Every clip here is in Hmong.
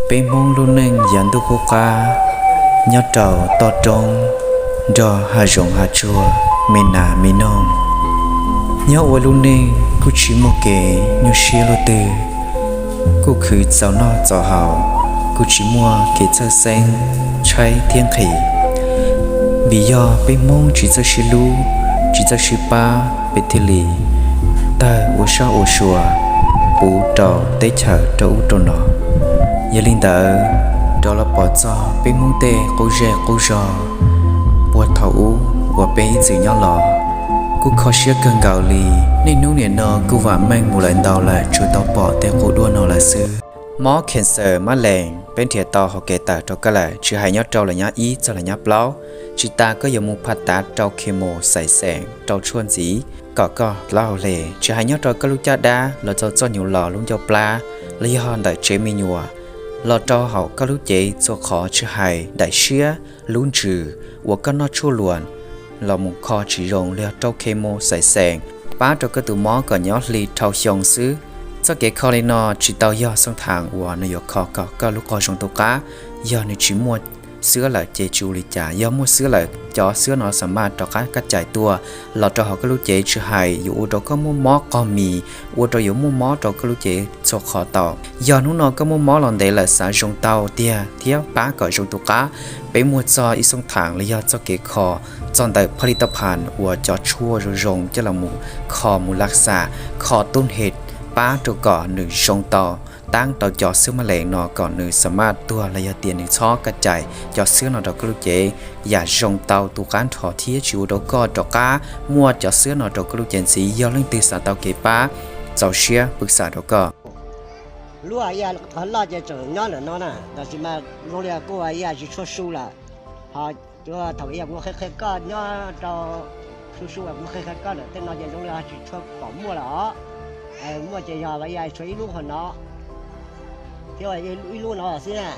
Peb Hmoob lub neej yav ntuj qub qab, nyob rau toj roob, nrog hav zoov hav tsuag, me nas me noog. Nyob ua lub neej kuj tsis muaj kev nyuaj siab luaj twg, kuj khwv txaus noj txaus haus, kuj tsis muaj kev txhawj xeeb, tshaib thiab nqhis. Vim yog peb Hmoob tsis txawj sib hlub, tsis txawj sib pab, peb thiaj li tawg ua sab ua sua, puv rau teb chaws rau ub rau no. Yog li ntawd, rov los pom txog peb Hmoob tej qub zej qub zog puag thaum ub uas peb ib txwm nyob los, kuj kho siab kawg nkaus li. Niaj hnub nim no kuj vam meej mus lawm ntau lawm, tsuas tau pom tej qub duab no lawm xwb. Mob cancer mab lees peb nrhiav tau hauv kev tawm rau koj lawm, tsis hais nyob rau lawv nyab ib txog lawv nyab plaub. Tsis tas koj yuav mus phaj tav rau chemo xais xeem rau tshuaj ntxiv kom koj dlaab hauv hle. Tsis hais nyob rau koj lub caj dab los txog txoj hnyuv los lub ncauj plab, los yog ntawm tsev me nyuam, los rau hauv koj lub cev txhua qhov, tsis hais daim siab, lub ntsws uas koj noj tshuaj luam los mus kho tsis zoo, los yog rau chemo xais xeem pab rau koj tus mob kom nyob hli dhau xyoo xwb. Txoj kev kho li no tsis tau yog xooj thaam uas nws yuav kho kom koj lub qhov zoo tu qab. Yog nws tsis muaj xwab lawm ces tsis ua li cas, yog muaj xwab lawm, cov xwab no xam maj rov qab kaj cais tuaj los rau hauv koj lub cev, tsis hais yuav ua rau koj muaj mob qog mis, ua rau yuav muaj mob rau koj lub cev txhua qhov tau. Yog hnub no koj muaj mob los ntev lawm xav zoo tau tiag thiab pab kom zoo tu qab, peb muaj txog ib xooj thaam los yog txoj kev kho txog ntawm phaj li tau pham uas cov tshuaj zoo zoo coj los mus kho mus laj xam, kho tub nhe, pab rau kom nws zoo tau, taab tau cov xwab mab lees no kom nws xam maj tuag los yog tias nws txhob kaj cais cov xwab no rau koj lub cev, yam zoo tau tu qab nrho thiab tsis ua rau koj rov qab muaj cov xwab no rau koj lub cev ntxiv. Yog leej twg xav tau kev pab, txaus siab pw xam rau koj. Lub ib yam qhov loj ces tseem nyob ntawm no na, tab sis mas zoo li kuj ib yam tsis tshua su lawm. Ho thaum ib yam kuv qhia qhia koj nyob rau su su kuv qhia qhia koj ntawm tej no ces zoo li tsis tshua pom muaj lawm os. Muaj ces yog ib yam tshuav ib lub qhov no thiab ib lub no xwb na.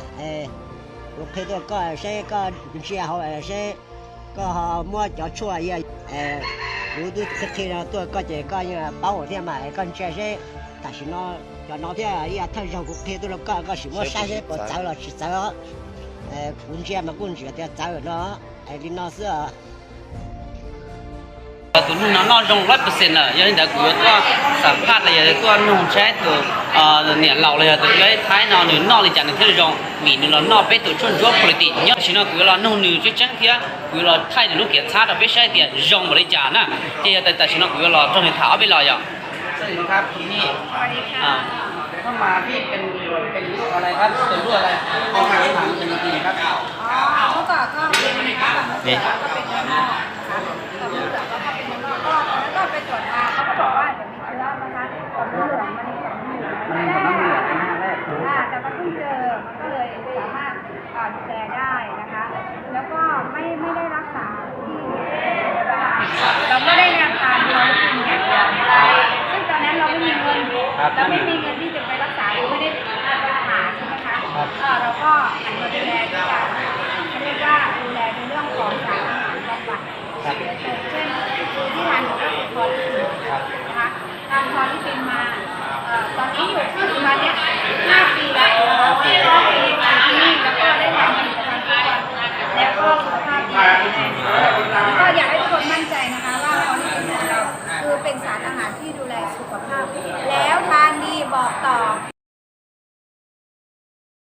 Kuv qhia tuaj koj seb koj ntsia hauv seb koj ho muab cov tshuaj, kuv twb qhia qhia no tuaj koj ces koj yeej paub thiab mas, koj ntsia seb tam sim no cov no thiab ib yam thawj zaug kuv qhia tuaj rau koj, koj sim muab saib seb puas txawv los tsis txawv. Kuv ntsia mas kuj ntsia tias txawv no. Li no xwb. Tus neeg no noj zoo lawm percent lawm, yog li ntawd kuv yuav tuaj xam phaj los yog tuaj nug saib tus niam laus los yog tus Thaib no nws noj li cas nws thiaj zoo, vim nws los noj peb tus tshuaj ntsuab quality nyob. Tam sim no kuv yuav los nug nws tseeb tseeb thiab kuv yuav los thaij nws lub kev txhab rau peb saib tias zoo npaum li cas na. Ces yog tam sim no kuv yuav los nrog nws tham ob peb los yog.แต่มันเพิ่งเจอมันก็เลยสามารถอ่าดูแลได้นะคะแล้วก็ไม่ไม่ได้รักษาที่เราไม่ได้แนวทางเรากินอย่างเดียวซึ่งตอนนั้นเราไม่มีเงินเราไม่มีเงินที่จะไปรักษาเราไม่ได้ไปผ่าใช่ไหมคะเอ่อเราก็หันมาดูแลด้วยการเขาเรียกว่าดูแลในเรื่องของสารอาหารบำบัดเช่นที่ทานอยู่ก็คือคอลลาเจนนะคะทานคอลลาเจนมาเอ่อตอนนี้อยู่ปัจจุบันเนี้ยห้า